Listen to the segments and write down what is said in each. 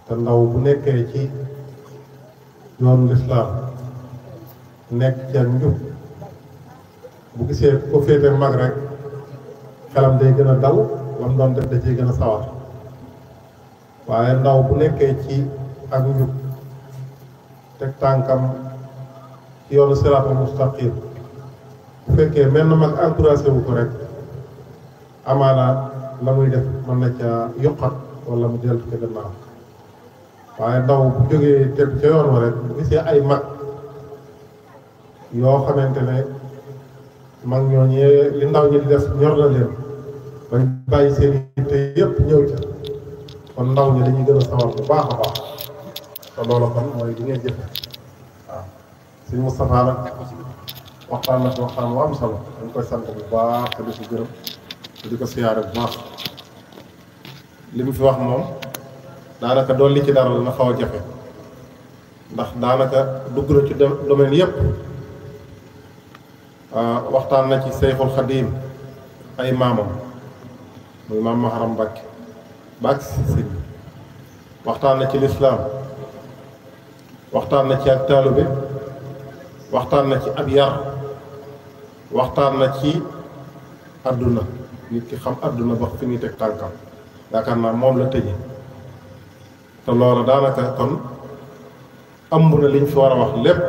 te ndaw bu nekkee ci yoonu lislaam nekk ci ak njub bu gisee ko féete mag rek xelam day gën a dal lam doon def da ciy gën a sawar waaye ndaw bu nekkee ci ak njub teg tànkam ci yoonu siraatal mustaqim bu fekkee menn mag encouragé wu ko rek amaana la muy def mën na ca yokkat wala mu dellu ca gannaaw waaye ndaw bu jógee teg ca yoon wa rek bu gisee ay mag yoo xamante ne mag ñooñee li ndaw ñi di def ñor na leen bañ bàyyi seen yitte yëpp ñëw ca kon ndaw ñi dañuy gën a sawar bu baax a baax te loolu kon mooy di ngeen jëfe waaw sëñ Moustapha nag waxtaan na ci waxtaan bu am solo dañ koy sant bu baax te di ko gërëm te di ko siyaare bu baax li mu fi wax moom daanaka doon li ci dara la na xaw a jafe ndax daanaka dugg na ci domaine yëpp waxtaan na ci Seyxul Xadiim ay maamam muy maam Maharam Mbàkke baag si sëñ waxtaan na ci lislaam waxtaan na ci ak taalube waxtaan na ci ab yar waxtaan na ci àdduna nit ki xam àdduna ba fi ñuy teg tànkam yaakaar naa moom la tëje te loolu daanaka kon ëmb na liñ fi war a wax lépp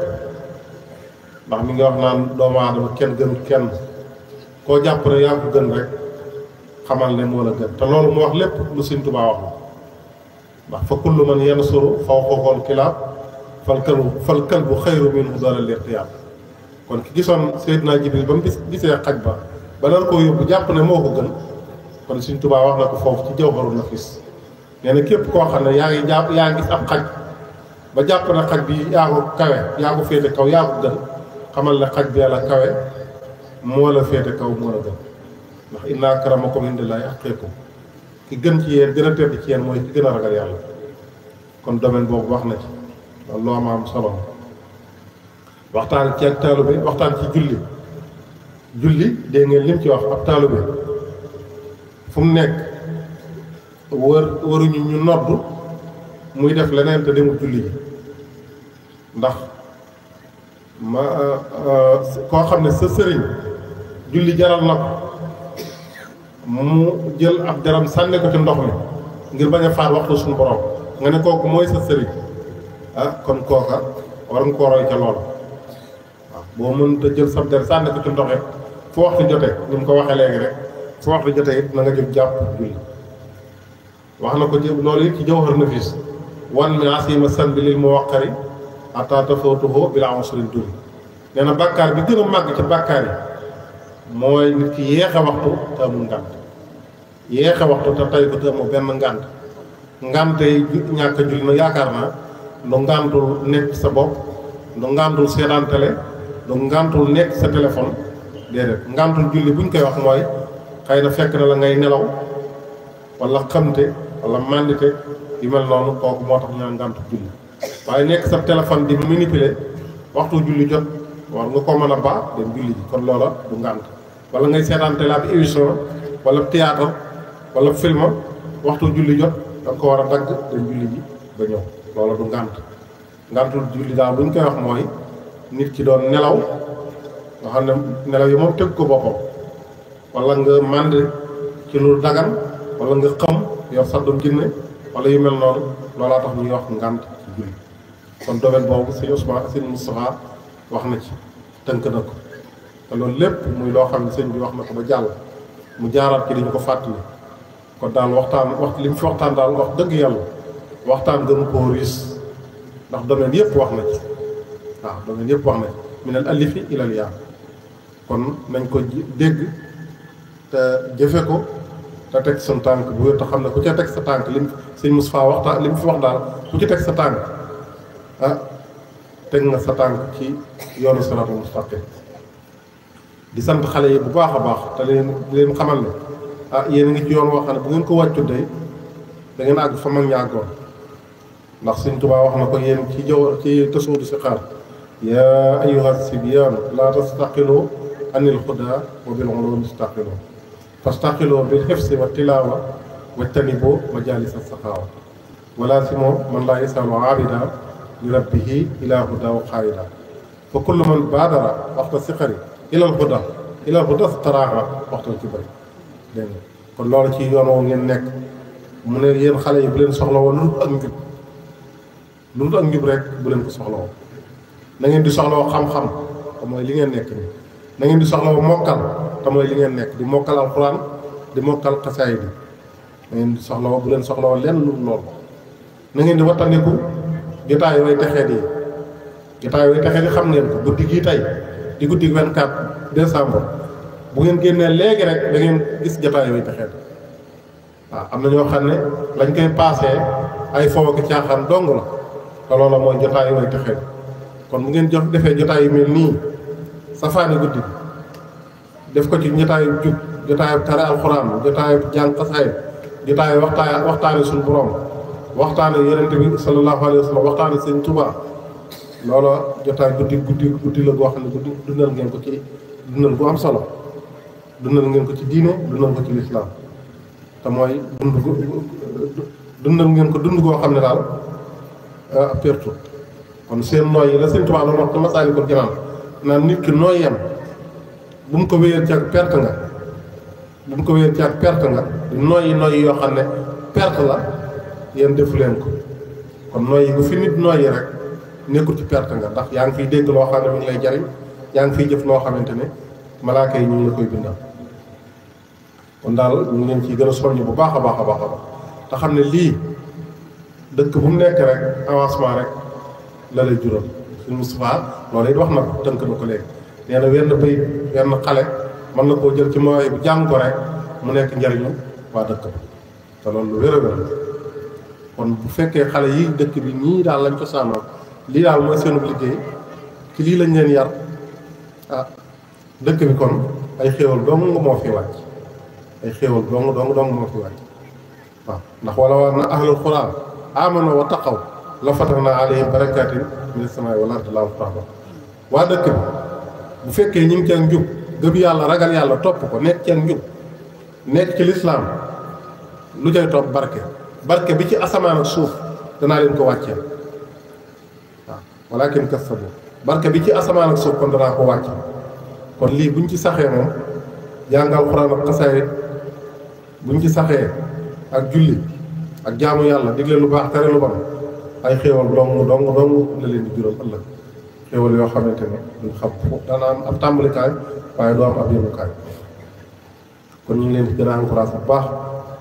ndax mi ngi wax naan doomu aadama kenn gën kenn koo jàpp ne yaa ko gën rek xamal ne moo la gën te loolu mu wax lépp lu Sëñ Tuubaa wax ndax fa kullu man yansuru fawqahul kilaab fal kalbu xayru minhu doolal irtiyaab kon ki gisoon Seydina Jibril ba mu gisee xaj ba nar koo yóbbu jàpp ne moo ko gën kon Sëñ Tuubaa wax na ko foofu ci Jawharun Nafiis nee na képp koo xam ne yaa ngi gis ab xaj ba jàpp ne xaj bi yaa ko kawe yaa ko féete kaw yaa ko gën xamal ne xaj bi la kawe moo la féete kaw moo la gën ndax inna akramakum indallaahi atqaakum ki gën ci yéen gën a tedd ci yéen mooy ki gën a ragal yàlla kon domaine boobu wax na ci loolu loo am solo waxtaan ci ak taalube waxtaan ci julli dégg ngeen lim ci wax ab taalube fu mu nekk waruñu ñu noddu muy def leneen te demul julli ji ndax koo xam ne sa sëriñ julli jaral na ko mu jël ab deram sànni ko ci ndox mi ngir bañ a faat waxtu suñu borom nga ne kooku mooy sa sëriñ kon kooka war nga koo roy ca loolu waaw boo mënut a jël sab der sànni ko ci ndox it fu waxtu jotee ni mu ko waxee léegi rek fu waxtu jotee it na nga jóg jàpp julli wax na ko ci loolu it ci Jawharun Nafiis wan mi asima san bi lil muwaqqari hatta tafawtuhu bila usrin duri nee na bàkkaar bi gën a màgg ci bàkkaar yi mooy nit ki yéexe waxtu te amul ngànt yéexe waxtu te tey ko te amul benn ngànt ngànte yi ñàkk a julli na yaakaar naa lu ngàntul nekk sa bopp lu ngàntul seetaan télé lu ngàntul nekk sa téléphone déedéet ngàntul julli buñ koy wax mooy xëy na fekk na la ngay nelaw wala xamte wala màndite yu mel noonu kooku moo tax ñu naan ngàntu julli waaye nekk sa téléphone di manipuler waxtu julli jot war nga ko mën a baax dem julli ji kon loola du ngànt wala ngay seetaan télé ab émission wala théâtre wala film waxtu julli jot da nga ko war a dagg dem julli ji ba ñëw loola du ngànt ngàntul julli daal bu ñu koy wax mooy nit ki doon nelaw nga xam ne nelaw yi moom tëgg ko boppam wala nga mànd ci lu dagan wala nga xam yor saddum jinne wala yu mel noonu loolaa tax ñuy wax ngànt ci julli kon domaine boobu sëñ Ousmane sëñ Moustapha wax na ci tënk na ko te loolu lépp muy loo xam ne sëñ bi wax na ko ba jàll mu jaaraat ci dañu ko fàttali kon daal li mu fi waxtaan daal wax dëgg yàlla waxtaan gënu koo riis ndax domaine yëpp wax na ci waaw domaine yëpp wax na ci minal alifi ilal yaa kon nañ ko dégg te jëfe ko te teg sa tànk bu wér te xam ne ku ca teg sa tànk lim sëñ Moustapha waxtaan li mu fi wax daal ku ci teg sa tànk teg nga sa tànk ci yoonu siraatal mustaqim di sant xale yi bu baax a baax te leen xamal ne yéen a ngi ci yoon woo xam ne bu ngeen ko wàccu day da ngeen àgg fa mag ña àggoon ndax Sëñ Tuubaa wax na ko yéen ci tasuudu si xaar yaa ayyuha sibyaanu laa tastaqilu anil hudaa wa bil ulumi fastaqilu bil hifsi wa tilaawa wajtanibu majaalisa saxaawa wala si moom man laa yasalu abida li rabbihi ila hudaw xaayida fa kullu man baadara waxta siqari ilal huda taraaxa waxtal ci bëri dégg nga kon loolu ci yoon woo ngeen nekk mu ne yéen xale yi bu leen soxla woon lu dul ak njub rek bu leen ko soxla woon na ngeen di soxla woo xam-xam te mooy li ngeen nekk nii na ngeen di soxla woo mokkal te mooy li ngeen nekk di mokkal alxuraan di mokkal xasaay bi na ngeen di soxla woo bu leen soxla woo lenn lu loolu na ngeen di wattandiku jotaay way texee di jotaay way texee di xam ngeen ko guddi gii tey di guddi 24 décembre bu ngeen génnee léegi rek da ngeen gis jotaay way texee di waaw am na ñoo xam ne lañ koy paasee ay foo ak caaxaan dong la te loola mooy jotaay way texee di kon bu ngeen defee jotaay yu mel nii safaani guddi def ko ci jotaayu jub jotaayu tare alxuraan jotaayu jàng xasaay jotaayu waxtaane suñu borom waxtaane yonent bi sallallahu alayhi wa sallam waxtaane sëñ Tuubaa loola jotaay guddi la goo xam ne guddi dundal ngeen ko ci dundal bu am solo dundal ngeen ko ci diine dundal ko ci lislaam te mooy dundal ngeen ko dund goo xam ne daal pertu kon seen nooy yi la sëñ Tuubaa doon wax ci Masaalikul Jinaan naan nit ki nooy yem bu mu ko wéyal ci ak perte nga bu mu ko wéyal ci ak perte nga di nooyi yoo xam ne perte la yéen defu leen ko kon nooyi bu fi nit nooyi rek nekkul ci perte nga ndax yaa ngi fiy dégg loo xam ne mu ngi lay jariñ yaa ngi fiy jëf loo xamante ne malaaka yi ñu ngi la koy bindal kon daal ñu ngi leen ciy gën a soññ bu baax a baax a baax a baax te xam ne lii dëkk bu mu nekk rek avancement rek la lay jural suñu Moustapha loolu it wax na ko tënk na ko léegi nee na wenn bayit wenn xale mën na koo jël ci mooy bu jàng ko rek mu nekk njariñu waa dëkk ba te loolu lu wér a wér kon bu fekkee xale yi dëkk bi ñii daal lañ ko sàmmal lii daal mooy seenu liggéey ci lii lañ leen yar ah dëkk bi kon ay xéewal dong moo fi wàcc ay xéewal dong moo fi wàcc waaw ndax wala war na ahlul quran amanu wa taqaw la fatahna alayhim barakatin mina samaa'i wal ardi laa taala waa dëkk bi bu fekkee ñu ngi ci ak njub gëm yàlla ragal yàlla topp ko nekk ci ak njub nekk ci lislaam lu cay topp barke bi ci asamaan ak suuf danaa leen ko wàcceel waaw walakin kassabu barke bi ci asamaan ak suuf kon danaa ko wàcce kon lii buñ ci saxee moom jàngal xuraan ak xasaayid buñ ci saxee ak julli ak jaamu yàlla digle lu baax tere lu bon ay xéewal dong la leen di jural ëllëg xéewal yoo xamante ne duñ xam dana am ab tàmbalikaay waaye doo am ab yemukaay kon ñu ngi leen di gën a encouragé bu baax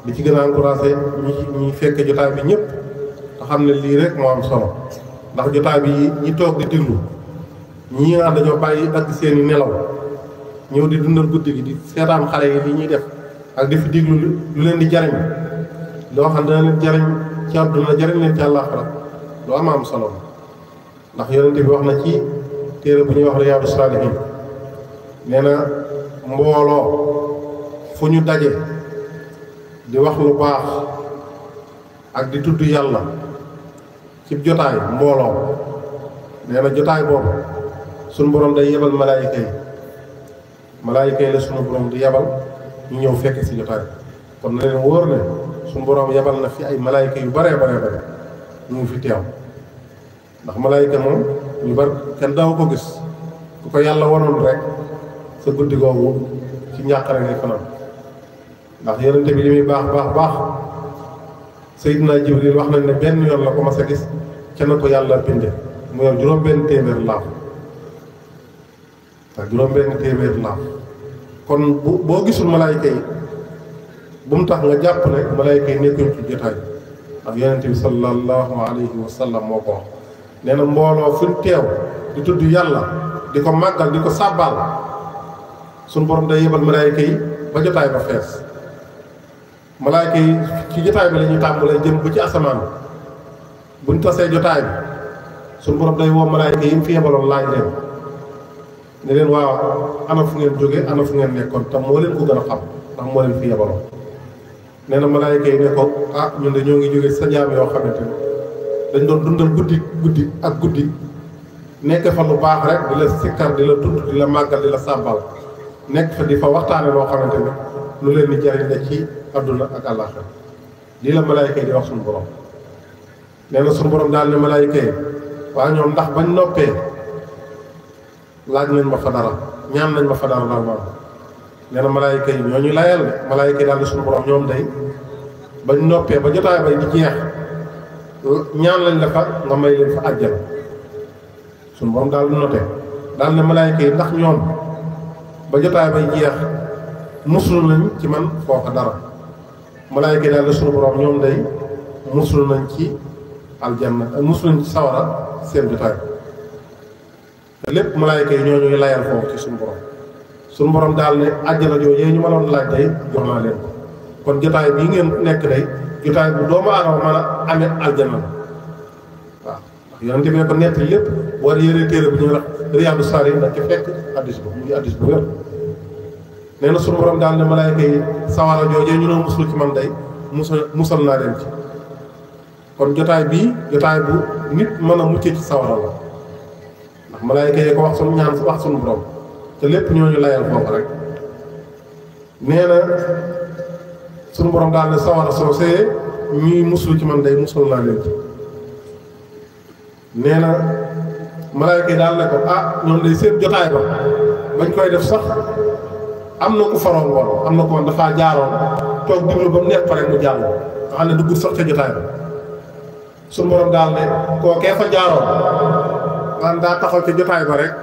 li ci gën a encouragé ñi fekk jotaay bi ñëpp te xam ne lii rek moo am solo ndax jotaay bi ñi toog di diglu ñi nga dañoo bàyyi dagg seeni nelaw ñëw di dundal guddi gi di seetaan xale yi li ñuy def ak di fi diglu lu leen di jariñ loo xam dana leen jariñ ci àdduna jariñ leen ci àllaaxira lu am solo ndax yonente bi wax na ci téere bu ñuy wax Riyaadu Saalihiin nee na mbooloo fu ñu daje di wax lu baax ak di tudd yàlla ci jotaay mbooloo nee na jotaay boobu suñu borom day yebal malaayika yi la suñu borom di yebal ñu ñëw fekk si jotaay kon na leen wóor ne suñu borom yebal na fi ay malaayika yu bare ñu ngi fi teew ndax malaayika moom ñu bari kenn daaw ko gis ku ko yàlla wanoon rek sa guddi googu ci njàqare ngay fanaan ndax yonente bi li muy baax Seydina Jibril wax nañ ne benn yoon la ko mas a gis ca na ko yàlla binde mu yor juróom-benn téeméer laaf waaw juróom-benn téeméer laaf kon boo gisul malaayika yi bu mu tax nga jàpp ne malaayika yi nekkuñ ci jotaay ak yonente bi sallallahu alayhi wa sallam moo ko wax nee na mbooloo fuñ teew di tudd yàlla di ko màggal di ko sàbbaal suñ borom day yebal malaayika yi ba jotaay ba fees malaayika yi ci jotaay bi la ñuy tàmbalee jëm bu ci asamaan buñ tasee jotaay bi suñ borom day woo malaayika yi mu fi yebaloon laaj leen ne leen waaw ana fu ngeen jóge ana fu ngeen nekkoon te moo leen ko gën a xam ndax moo leen fi yebaloon nee na malaayika yi ne ko ah ñun de ñoo ngi jóge sa jaam yoo xamante ne dañ doon dundal guddi nekk fa lu baax rek di la sikkar di la tudd di la màggal di la sàbbal nekk fa di fa waxtaane loo xamante ne lu leen di jariñ la ci adduna ak àllaaxira lii la malaayika yi di wax suñu borom nee na suñu borom daal ne malaayika yi waa ñoom ndax bañ noppee laaj nañ ma fa dara ñaan nañ ma fa dara daal maanaam nee na malaayika yi ñoo ñu layal de malaayika yi daal ne suñu borom ñoom day bañ noppee ba jotaay bay di jeex ñaan lañ la fa nga may leen fa àjjana suñu borom daal di noté daal ne malaayika yi ndax ñoom ba jotaay bay jeex musul nañ ci man foofa dara malaayika yi daal ne suñu borom ñoom day musul nañ ci aljanna musul nañ ci sawara seen jotaay te lépp malaayika yi ñoo ñuy layal foofu ci suñu borom daal ne àjjana jooju ñu mënoon laaj day jox naa leen ko kon jotaay bii ngeen nekk day jotaay bu doomu aadama mën a amee aljanna la waaw ndax yonente bi ko nettali lépp war yére téere bi ñu wax Riyaadu Saalihiin ndax ci fekk addis ba mu ngi addis bu wér nee na suñu borom daal ne malaayika yi sawara jooju ñu doon musul ci man day musal naa leen ci kon jotaay bii jotaay bu nit mën a muccee ci sawara la ndax malaayika yi ko wax suñu ñaan wax suñu borom te lépp ñooñu layal foofu rek nee na suñu borom daal ne sawara soosee ñuy musul ci man day musul naa leen ci nee na malaayika yi daal ne ko ah ñoom day seen jotaay ba bañ koy def sax am na ku faroon woon am na ko woon dafaa jaaroon toog diglu ba mu nekk fa rek mu jàll nga xam ne duggul sax ca jotaay ba suñu borom daal ne kookee fa jaaroon man daa taxaw ca jotaay ba rek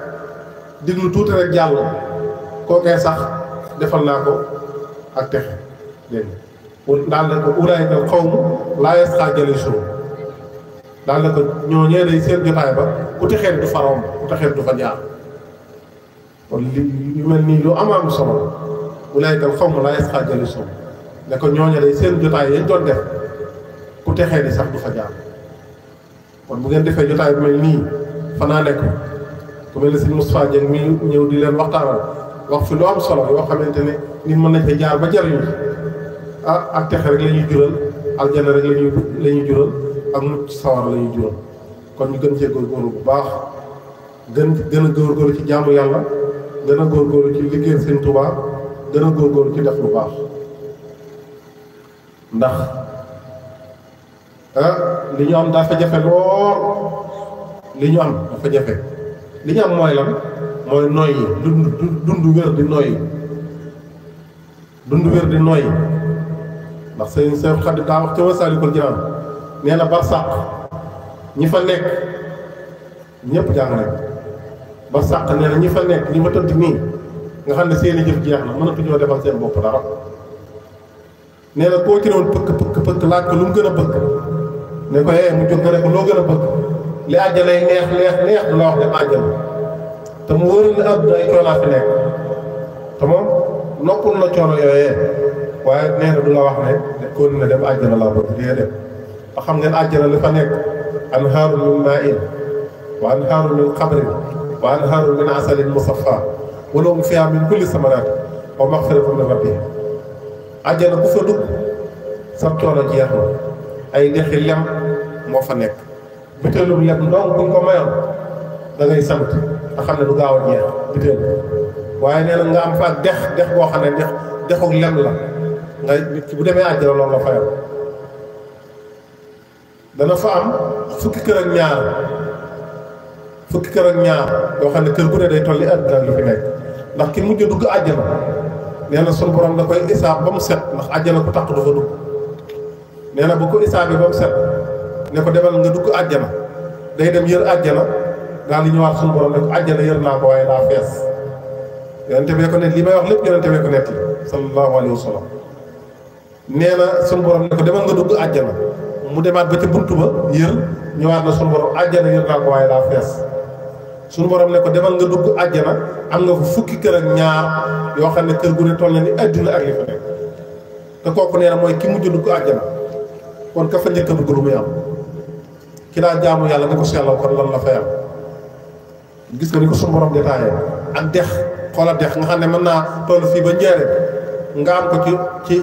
diglu tuuti rek jàll kookee sax defal naa ko ak texe dégg nga daal ne ko ulaayika qawmu laa yasqaa jaliisuhum daal ne ko ñooñee day seen jotaay ba ku texeet du fa romb ku texeet du fa jaar kon li yu mel nii lu am solo la ulaayika qawmu laa yasqaa jaliisuhum ne ko ñooñee day seen jotaay yañ doon def ku texee di sax du fa jaar kon bu ngeen defee jotaay bu mel nii fanaa nekk ku mel ne sëñ Moustapha Dieng mi ñëw di leen waxtaanal wax fi lu am solo yoo xamante ne nit mën nañ fa jaar ba jariñu ah ak texe rek la ñuy jural aljana rek la ñuy jural ak mucc sawar la ñuy jural kon ñu gën cee góorgóorlu bu baax gën a góorgóorlu ci jaamu yàlla gën a góorgóorlu ci liggéey sëñ Tuubaa gën a góorgóorlu ci def lu baax ndax li ñu am dafa jafe lool li ñu am dafa jafe li ñu am mooy lan mooy noyyi dund wér di noyyi dund wér di noyyi ndax sëñ Seex Xaadim daa wax ca Masaalikul Jinaan nee na barsàq ñi fa nekk ñëpp jàng nañ barsàq nee na ñi fa nekk ñi fa tëdd nii nga xam ne seeni jëf jeex na mënatuñoo defal seen bopp dara nee na koo ci doon pëkk laaj ko lu mu gën a bëgg ne ko mu jóg nga ne ko loo gën a bëgg li àjjanay neex du la wax dem àjjana te mu wóor ne àdduna ay coonaa fi nekk te moom noppul na coono yooyee waaye nee na du la wax ne kon ne dem àjjana laa bëgg dee dem te xam ngeen àjjana li fa nekk anhaaru min maa'in wa anhaaru min xamrin wa anhaaru min asalin musaffa wa lahum fiihaa min kulli samaraat wa maxfiratun min rabbihim àjjana bu fa dugg sa coono jeex na ay dexi lem moo fa nekk butéelum lem donc buñ ko mayoon da ngay sant nga xam ne du gaaw a jeex butéel waaye nee na nga am fa dex boo xam ne dexuk lem la nga nit ki bu demee àjjana loolu la fayal dana fa am fukki kër ak ñaar yoo xam ne kër gu ne day tolli àddina lu fi nekk ndax ki mujj dugg àjjana nee na sunu borom da koy isaab ba mu set ndax àjjana ku taq du fa dugg nee na bu ko isaabee ba mu set ne ko demal nga dugg àjjana day dem yër àjjana daal di ñëwaat sunu borom ne ko àjjana yër naa ko waaye daa fees yonente bee ko net li may wax lépp yonente bee ko net li sallallahu alayhi wa sallam nee na sunu borom ne ko demal nga dugg àjjana mu demaat ba ca buntu ba yër ñëwaat na sunu borom àjjana yër naa ko waaye daa fees sunu borom ne ko demal nga dugg àjjana am nga fa fukki kër ak ñaar yoo xam ne kër gu ne toll na ni adduna ak li fa nekk te kooku nee na mooy ki mujj dugg àjjana kon ka fa njëkk a dugg lu muy am ki daa jaamu yàlla ni ko sellal kon lan la fay am gis nga ni ko sunu borom détaillé ak dex xoola dex nga xam ne mën naa toll fii ba njeere nga am ko ci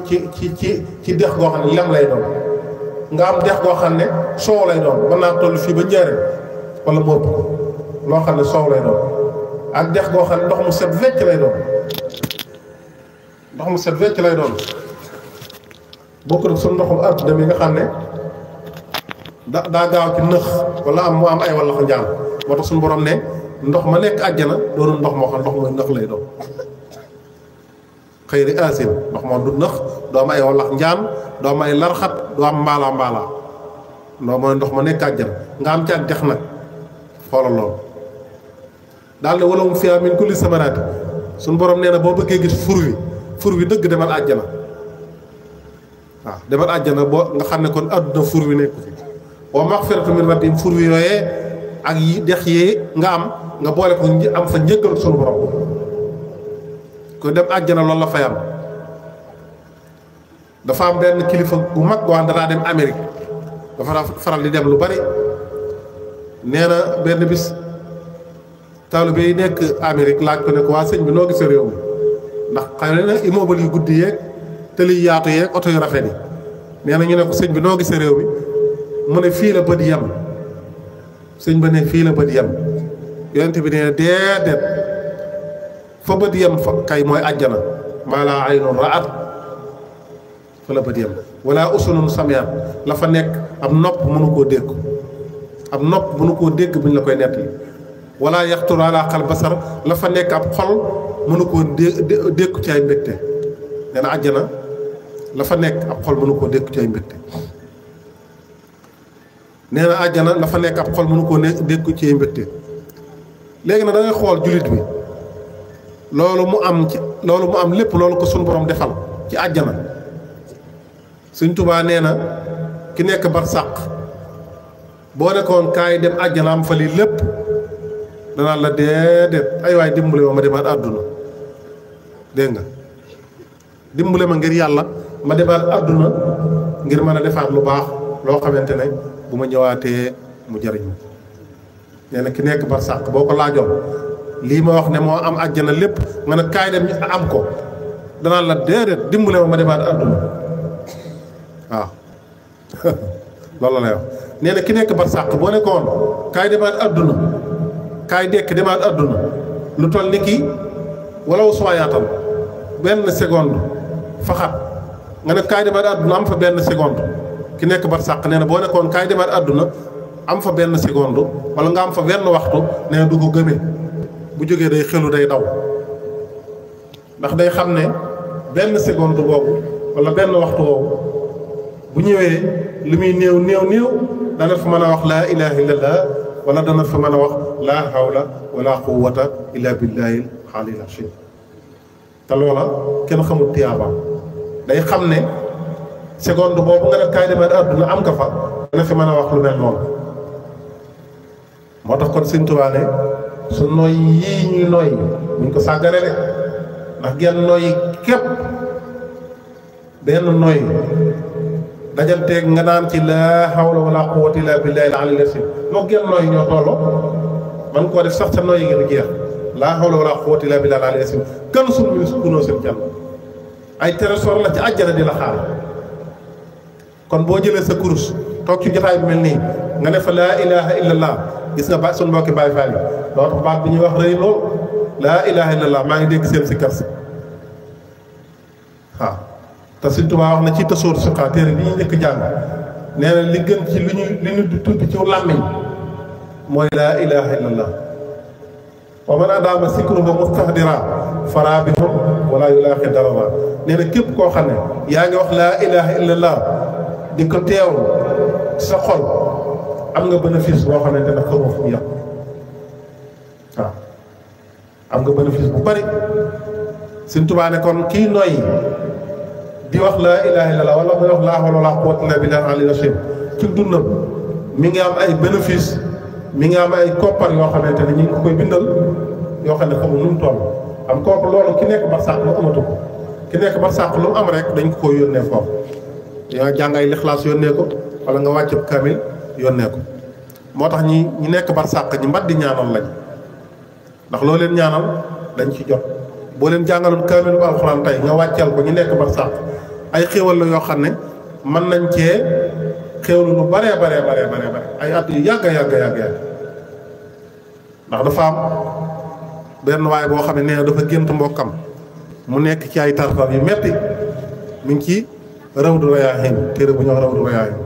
dex goo xam ne lem lay doon nga am dex goo xam ne soow lay doon mën naa toll fii ba njeere wala mu ëpp ko loo xam ne soow lay doon ak dex goo xam ne ndox mu set wecc lay doon bokkul ak suñu ndoxum àdduna mi nga xam ne daa gaaw ci nëx wala am mu am ay wala njaan moo tax suñu borom ne ndox ma nekk àjjana doonul ndox moo xam ndox mooy nëx lay doon xëyri asin ndox moom du nëx doo am ay wala njaan doo am ay larxat doo am mbaala mbaala ndox mooy ndox ma nekk àjjana nga am ci ak dex nag xoolal loolu daal ne wala mu fiyaa min kulli samaraati suñu borom nee na boo bëggee gis fur wi dëgg demal àjjana waaw demal àjjana boo nga xam ne kon àdduna fur wi nekk fi wa maxfiratu min rabbihim fur wi yooyee ak yi dex yi nga am nga boole ko am fa njëggal suñu borom ko dem àjjana loolu la fay am dafa am benn kilifa bu mag boo xam danaa dem Amérique dafa faral di dem lu bari nee na benn bis taalibe yi nekk Amérique laaj ko ne ko waa sëñ bi noo gisee réew mi ndax xëy na immeuble yu guddi yeeg tëli yaatu yeeg oto yu rafet yi nee na ñu ne ko sëñ bi noo gisee réew mi mu ne fii la bët yem sëñ ba ne fii la bët yem yonent bi nee déedéet fa bët yem fa kay mooy àjjana maa laa aynun ra'at fa la bët yem wala usunun sami'at la fa nekk ab nopp mënu koo dégg ab nopp mënu koo dégg buñ la koy nettali wala yaxturu ala xal basar la fa nekk ab xol mënu koo dékku ci ay mbégte nee na àjjana la fa nekk ab xol mënu koo dékku ci ay mbégte nee na àjjana la fa nekk ab xol mënu koo dékku ci ay mbégte léegi nag da ngay xool jullit bi loolu mu am lépp loolu ko suñu borom defal ci àjjana Sëñ Tuubaa nee na ki nekk barsàq boo nekkoon kaay dem àjjana am fa lii lépp danaan la déedéet ay waay dimbale ma demaat àdduna dégg nga dimbale ma ngir yàlla ma demaat àdduna ngir mën a defaat lu baax loo xamante ne bu ma ñëwaatee mu jariñ ma nee na ki nekk barsàq boo ko laajoon lii ma wax ne moo am àjjana lépp nga ne kaay dem am ko danaan la déedéet dimbale ma demaat àdduna waaw loolu la lay wax nee na ki nekk barsàq boo nekkoon kaay demaat àdduna kaay dekk demaat àdduna lu toll ni kii wala suwayaatal benn seconde faxat nga ne kaay demaat àdduna am fa benn seconde ki nekk barsàq nee na boo nekkoon kaay demaat àdduna am fa benn seconde wala nga am fa benn waxtu nee na du ko gëmee bu jógee day xelu day daw ndax day xam ne benn seconde boobu wala benn waxtu boobu bu ñëwee li muy néew dana fa mën a wax laa ilaha illallah wala dana fa mën a wax laa hawla wala quwwata illa billahi al-aliyyil azim te loola kenn xamul tiyaaba day xam ne seconde boobu nga ne kaay demaat àdduna am ka fa dana fi mën a wax lu mel noonu moo tax kon Sëñ Tuubaa ne su nooy yii ñuy nooy buñ ko sàggane de ndax genn nooy képp benn nooy dajanteeg nga naan ci laa hawla wala quwwata illa billahi al-aliyyil azim moo genn nooy ñoo tolloo man koo def sax sa nooy yi ngeen jeex laa hawla wala quwwata illa billahi al-aliyyil azim kan suñu ministre kunoo seen jàll ay trésor la ci àjjana di la xaar kon boo jëlee sa kurus toog ci jotaay bi mel nii nga ne fa laa ilaha illallah gis nga ba suñu mbokki Baay Faal yi loo tax baat bi ñuy wax rëy lool laa ilaha illallah maa ngi dégg seen si kars waaw te Sëñ Tuubaa wax na ci tasóor suqaa téere bi ñu njëkk jàng nee na li gën ci li ñu di tudd ci làmmiñ mooy laa ilaha illallah wa man adaama sikru ba mustahdira fara bi hum wala yulaaxi darara nee na képp koo xam ne yaa ngi wax laa ilaha illallah di ko teewlu sa xol am nga bénéfice boo xamante ne xamoo fu mu yàq waaw am nga bénéfice bu bari Sëñ Tuubaa ne kon kii noyyi di wax laa ilaha illallah wala muy wax laa hawla wala quwwata illa billahi al-aliyyil azim ci dundam mi ngi am ay bénéfice mi ngi am ay koppar yoo xamante ne ñu ngi ko koy bindal yoo xam ne xamul nu mu toll am kooku loolu ki nekk barsàq lu amatu ko ki nekk barsàq lu mu am rek dañ ko koy yónnee foofu yaa jàng ay lixlaas yónnee ko wala nga wàcc kamil yónnee ko moo tax ñi nekk barsàq ñi mbat di ñaanal lañ ndax loo leen ñaanal dañ ci jot boo leen jàngaloon kamil bu alxuraan tey nga wàcceel ko ñu nekk barsàq ay xéewal la yoo xam ne mën nañ cee xéewlu lu bare ay at yu yàgg ndax dafa am benn waay boo xam ne nee na dafa gént mbokkam mu nekk ci ay tartar yu metti mi ngi ci Rawdu Rayaahiin téere bu ñuy wax Rawdu Rayaahiin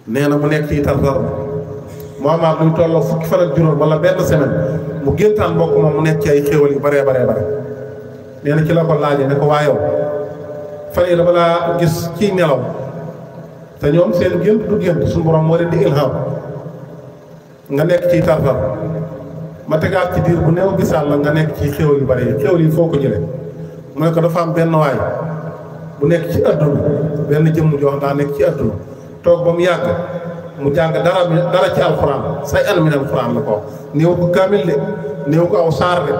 nee na mu nekk ci tartar mu amaat luy tolloo fukki fan ak juróom wala benn semaine mu géntaan mbokk moom mu nekk ci ay xéewal yu baree bare nee na ci la ko laajee ne ko waa yow fan yi dama laa gis ciy nelaw te ñoom seen gént du gént suñu borom moo leen di ilham nga nekk ciy tartar ma tegaat ci diir bu néew gisaat la nga nekk ci xéewal yu bari yi xéewal yi foo ko jëlee mu ne ko dafa am benn waay bu nekk ci adduna benn jëmm joo xam daa nekk ci adduna toog ba mu yàgg mu jàng dara ci alxuraan say an min alxuraan la ko néew ko kaamil de néew ko aw saar de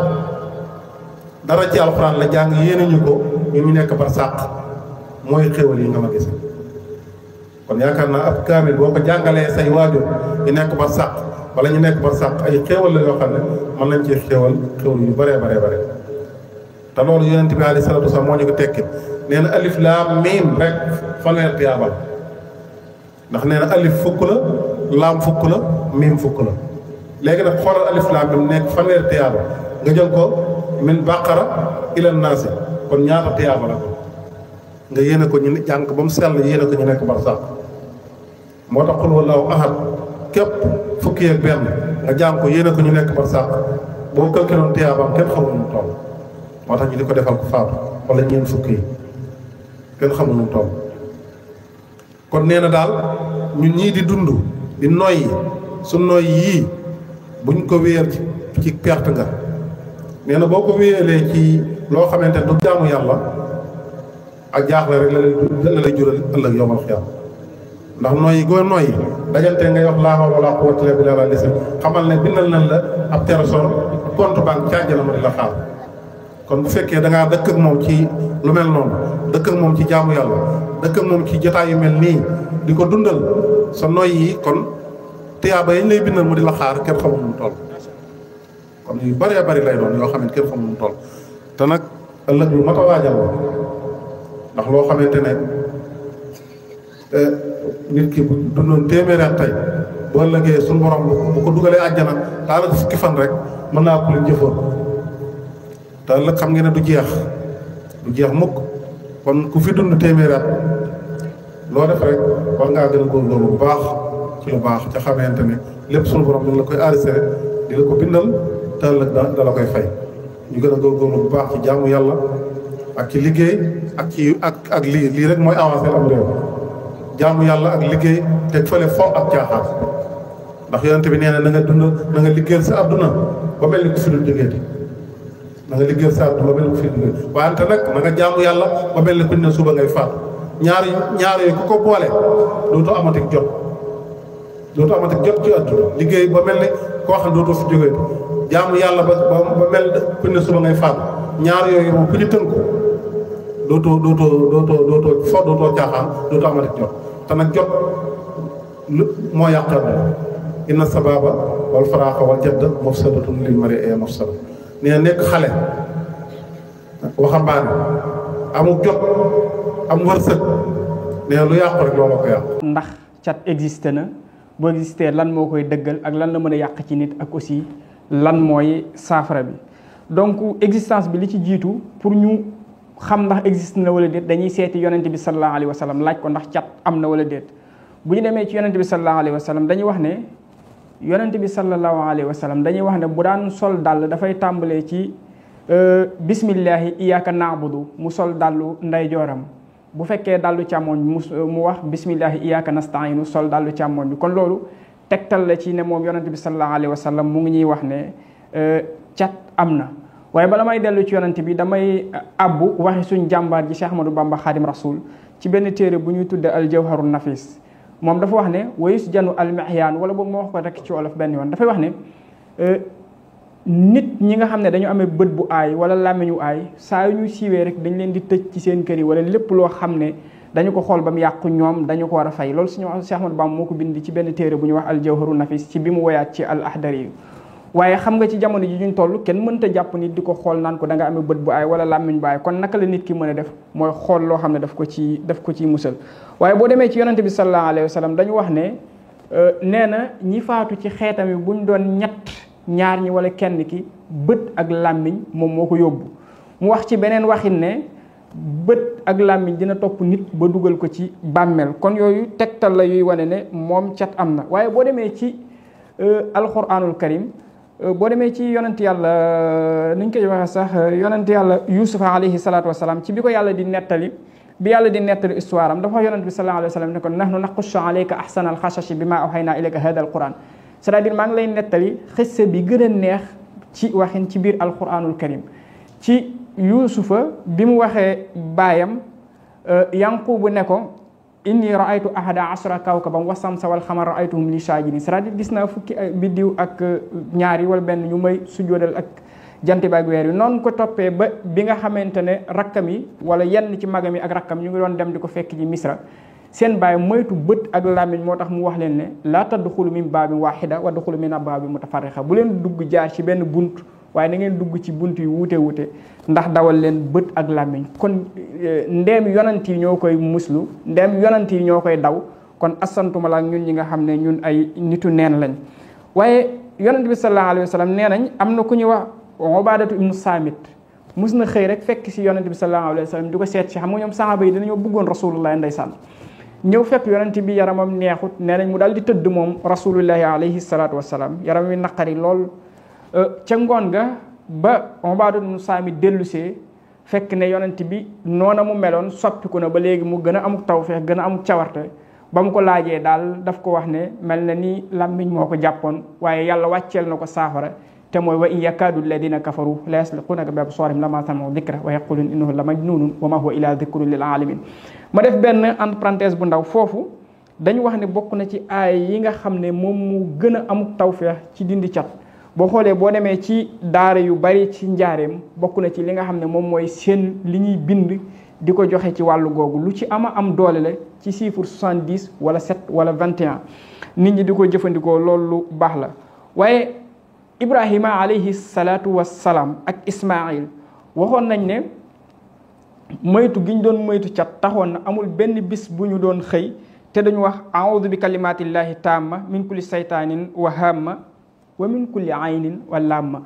dara ci alxuraan la jàng yéene ñu ko ñu nekk bar sàq mooy xéwal yi nga ma gis kon yaakaar naa ab kaamil boo ko jàngalee say waajur ñu nekk bar sàq wala ñu nekk bar sàq ay xéwal la yoo xam ne mën nañ ci xéwal yu bëree bare te loolu yonent bi alayhi salaatu wasalaam moo ñu ko tekki nee na alif laam miim rek fanweer tiyaabal ndax nee na alif fukk la laam fukk la miim fukk la léegi nag xoolal alif laam miim nekk fanweer tiyaaba nga jël ko min baqara ila naasi kon ñaata tiyaaba la ko nga yéene ko ñu jàng ba mu sell yéene ko ñu nekk bar sax moo tax xul wallaahu ahad képp fukki ak benn nga jàng ko yéene ko ñu nekk bar sax boo calculé woon tiyaabaam kenn xamul nu mu toll moo tax ñu di ko defal ko faatu wala ñeent fukki yi kenn xamul nu mu toll kon nee na daal ñun ñii di dund di noyyi su noyyi yii buñ ko wéer ci perte nga nee na boo ko wéyalee ci loo xamante ne du jaamu yàlla ak jaaxle rek la lay jural ëllëg yowmal xiyaam ndax noyyi goo noyyi dajante ngay wax laa hawla wala quwwata illa billaah lisi xamal ne bindal nañ la ab trésor compte banque ca àjjana ma di la xaar kon bu fekkee da ngaa dëkk ak moom ci lu mel noonu dëkk ak moom ci jaamu yàlla dëkk ak moom ci jotaay yu mel nii di ko dundal sa noyyi yi kon tiyaaba yañ lay bindal mu di la xaar kenn xamul nu mu toll kon yu bëree bëri lay doon yoo xamante kenn xamul nu mu toll te nag ëllëg lu mat a waajal ndax loo xamante ne nit ki bu dundoon téeméeri at tey bu ëllëgee suñu borom bu ko dugalee àjjana daanaka fukki fan rek mën naa ko leen jëfoon te ëllëg xam ngeen ne du jeex mukk kon ku fi dund téeméeri at loo def rek war ngaa gën a góorgóorlu bu baax ci lu baax ca xamante ne lépp suñu borom mi la koy enregistré di la ko bindal te ëllëg da la koy fay ñu gën a góorgóorlu bu baax ci jaamu yàlla ak ci liggéey ak lii rek mooy avancé am réew jaamu yàlla ak liggéey teg fële fo ak caaxaan ndax yonente bi nee na nga dund na nga liggéeyal sa àdduna ba mel ni ku fi dul jógeeti na nga liggéeyal sa àdduna ba mel ni ku fi dul jógeeti wante nag na nga jaamu yàlla ba mel ni ku ne suba ngay faatu ñaar yooyu ku ko boole dootoo amatik jot ci àdduna liggéey ba mel ni koo xam dootoo fi jógeeti jaamu yàlla ba mel ku ne suba ngay faatu ñaar yooyu moom ku ñu tënku dootoo caaxaan dootoo amatik jot te nag jot moo yàqal inna sababa wal faraaqa wal jadda mafsadatun lil mar'i ay mafsada nee nekk xale waxambaane amul jot am wërsëg nee lu yàqu rek looloo ko yàq. ndax cat existé na boo existé lan moo koy dëggal ak lan la mën a yàq ci nit ak aussi lan mooy saafara bi donc existence bi li ci jiitu pour ñu xam ndax existe na wala déet dañuy seeti yonente bi sallallahu alayhi wa sallam laaj ko ndax cat am na wala déet bu ñu demee ci yonente bi sallallahu alayhi wa sallam dañuy wax ne yonente bi sallallahu alayhi wa sallam dañuy wax ne bu daan sol dàll dafay tàmbalee ci bismillahi iyyaka na'budu mu sol dàllu ndeyjooram bu fekkee dàllu càmmoñ mu wax bismillahi iyyaka nasta'inu sol dàllu càmmoñ bi kon loolu tegtal la ci ne moom yonente bi sallallahu alayhi wa sallam mu ngi ñuy wax ne cat am na waaye bala may dellu ci yonente bi damay abbu waxi suñ jàmbaar ji Cheikh Ahmadou Bamba Khadim Rasoul ci benn téere bu ñuy tudde al jawharun nafis moom dafa wax ne wayus janu almihyaan wala boobu moo wax ko rek ci wolof benn yoon dafay wax ne nit ñi nga xam ne dañu amee bët bu aay wala làmmiñu aay saa yu ñu siiwee rek dañ leen di tëj ci seen kër yi wala lépp loo xam ne dañu ko xool ba mu yàqu ñoom dañu ko war a fay loolu suñu Cheikh Ahmadou Bamba moo ko bind ci benn téere bu ñuy wax al jawharun nafis ci bi mu woyaat ci al ahdari waaye xam nga ci jamono ji ñu toll kenn mënta jàpp nit di ko xool naan ko da nga amee bët bu aay wala làmmiñ bu aay kon naka la nit ki mën a def mooy xool loo xam ne daf ko ciy musal waaye boo demee ci yonente bi sallallahu alayhi wa sallam dañu wax ne nee na ñi faatu ci xeetam yi bu ñu doon ñaar ñi wala kenn ki bët ak làmmiñ moom moo ko yóbbu mu wax ci beneen waxin ne bët ak làmmiñ dina topp nit ba dugal ko ci bàmmeel. kon yooyu tegtal la yuy wane ne moom cat am na. waaye boo demee ci alquranul karim boo demee ci yonent yàlla nuñ koy waxee sax yonent yàlla yusufa alayhi salaatu wasalaam ci bi ko yàlla di nettali histoire am dafa yonent bi sallallahu alayhi wa sallam ne ko nahnu naqussu alayka ahsana alxasashi bi ma awhaynaa ilayka hada alquran, c'est-à-dire maa ngi lay nettali xisse bi gën a neex ci waxin ci biir alquranul karim. ci yusufa bi mu waxee baayam yanqubu ne ko inni raaytu ahada ashara kawkaban wa samsa wal xamar raaytuhum li saajidin, c'est-à-dire gis naa fukki biddiw ak ñaari wala benn ñu may sujjóodal ak jant bi ak weer yi. noonu ko toppee ba bi nga xamante ne rakkam yi wala yenn ci magam yi ak rakkam ñu ngi doon dem di ko fekk ji misra, seen baay moytu bët ak làmmiñ moo tax mu wax leen ne laa tadxulu min baabin waahida wadxulu min abwaabin mutafarriqa, bu leen dugg jaar ci benn bunt waaye na ngeen dugg ci bunt yu wuute ndax dawal leen bët ak làmmiñ. kon ndeem yonant yi ñoo koy muslu, ndeem yonant yi ñoo koy daw, kon asantuma la ñun ñi nga xam ne ñun ay nitu neen lañ. waaye yonant bi sallallahu alayhi wa sallam nee nañ am na ku ñuy wax Ubaadatu ibnu Saamit mus na xëy rek fekk si yonant bi sallallahu alayhi wa sallam di ko seet si. xam nga ñoom saxaaba yi dañoo bëggoon rasulullah ndeysaan, ñëw fekk yonant bi yaramam neexut, nee nañ mu daal di tëdd moom rasulullahi alayhi salaatu wasalaam, yaram wi naqari lool. ca ngoon ga ba Ubaadatu ibnu Saamit dellusee fekk ne yonent bi noona mu meloon soppiku na ba léegi mu gën a amuk tawfeex gën a amuk cawarte. ba mu ko laajee daal daf ko wax ne mel na ni làmmiñ moo ko jàppoon waaye yàlla wàcceel na ko saafara, te mooy wa in yakaadu alladina kafaru la yasliquunaka bi absaarihim lamma sami'u dikra wa yaquluun innahu la majnunun wa ma huwa illa dikrun lil alamin. ma def benn entre parenthèse bu ndaw foofu, dañu wax ne bokk na ci aay yi nga xam ne moom mu gën a amuk tawfeex ci dindi cat. boo xoolee boo demee ci daara yu bari ci njaareem bokk na ci li nga xam ne moom mooy seen li ñuy bind di ko joxe ci wàllu googu lu ci am doole la ci chiffre 70 wala 7 wala 21 nit ñi di ko jëfandikoo loolu lu baax la. waaye Ibrahima alayhi salaatu wassalaam ak Ismaïl waxoon nañ ne moytu gi ñu doon moytu cat taxoon na amul benn bis bu ñu doon xëy te dañu wax a'udhu bi kalimatillahi tamma min kulli saytaanin wa hamma wa min kulli aynin wa lamma,